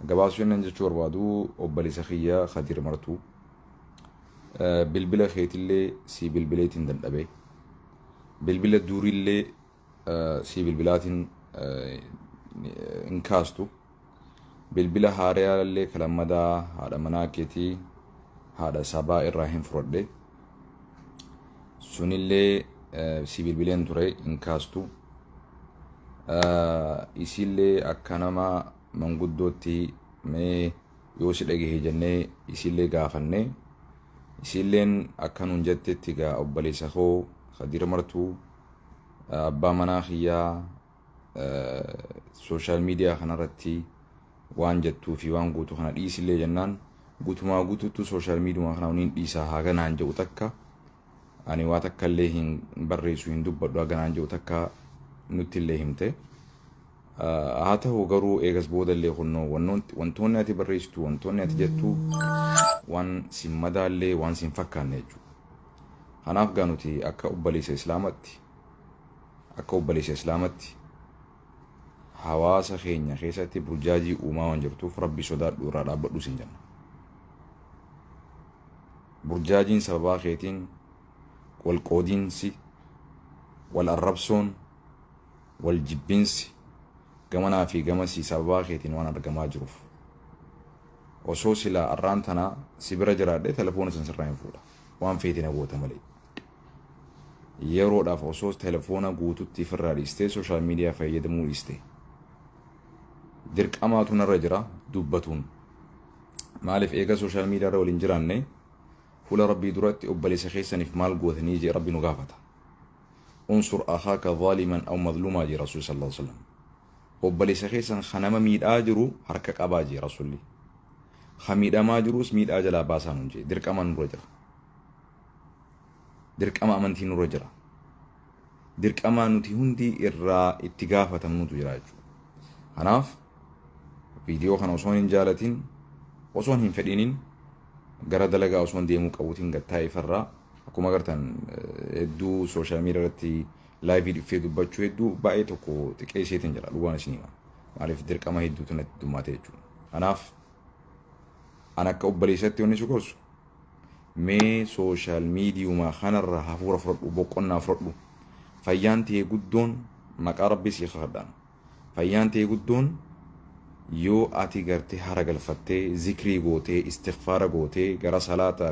Gabaabsuu inni jechuu barbaadu, obboleessa kiyya Khadiir Martuu, bilbila keetillee si bilbileetiin dadhabe, bilbila durillee si bilbilaatiin hin kaastu, bilbila haarayaallee kalammadaa haadha manaa keetii haadha sabaa irraa hin fudhadhe, sunillee si bilbileen ture, hin kaastu. Isiillee akka nama manguddootti mee yoo si dhagahe jennee isiillee gaafanne, isiilleen akka nuun jettetti, gaa obboleessa koo Khadiir Martuu, abbaa manaa kiyyaa, social media kanarratti waan jettuu fi waan guutuu kana dhiisillee jennaan, guutumaa guutuutti social media kana niin dhiisaa haa ganaan jedhu, takka ani waa takka illee hin barreessu, hin dubbadhu haa ganaan jedhu takka nutti illee himte. Haa ta'u garuu eegas booda illee kunnoo wantoonni ati barreessitu, wantoonni ati jettu waan sin madaallee, waan sin fakkaanne jechuudha. Kanaaf gaa nuti akka obboleessa islaamatti hawaasa keenya keessatti burjaajii uumaa waan jirtuuf, Rabbi sodaadhu, irraa dhaabbadhu sin jenna. Burjaajiin sababaa keetiin wal qoodiinsi, wal arrabsoon, wal jibbinsi gamanaa fi gamasii sababaa keetiin waan argamaa jiruuf, osoo silaa arraan tanaa si bira jiraadhe telefoona san sirraa hin fuudha, waan feete na goota malee. Yeroodhaaf osoo telefoona guututti ifirraa dhiistee, social media fayyadamuu dhiiste, dirqamaatu narra jira dubbatuun. Maaliif? Eega social media irra waliin jiraanne, fuula Rabbii duratti obboleessa keessaniif maal gootanii jee Rabbi nu gaafata. "انصر أخاك ظالما أو مظلوما" jee Rasuul صلى الله عليه وسلم. Obboleessa keessan kanama miidhaa jiru harka qabaa jee Rasuulli. Ka miidhamaa jirus miidhaa jalaa baasaa nuun jee. Dirqama nurra jira. Dirqama amantii nurra jira. Dirqama nuti hundi irraa itti gaafatamnutu jira jechuudha. Kanaaf viidiyoo kana osoo hin jaalatin, osoo hin fedhinin, gara dalagaa osoo hin deemuu qabuutiin gattaa ifarraa akkuma agartan hedduu social media irratti live dhufee dubbachuu hedduu baay'ee tokko xiqqeesseetiin jira, dhugaan isin hima. Maaliif? Dirqama hedduutu natti dhummaate jechuudha. Kanaaf an akka obboleessatti wanni si gorsu, mee social mediuma kanarra hafuura fudhadhu, boqonnaa fudhadhu. Fayyaan ta'e guddoon, maqaa Rabbii si kakadhaan, fayyaan ta'e guddoon yoo ati gartee hara galfattee, zikrii gootee, istigfaara gootee, gara salaataa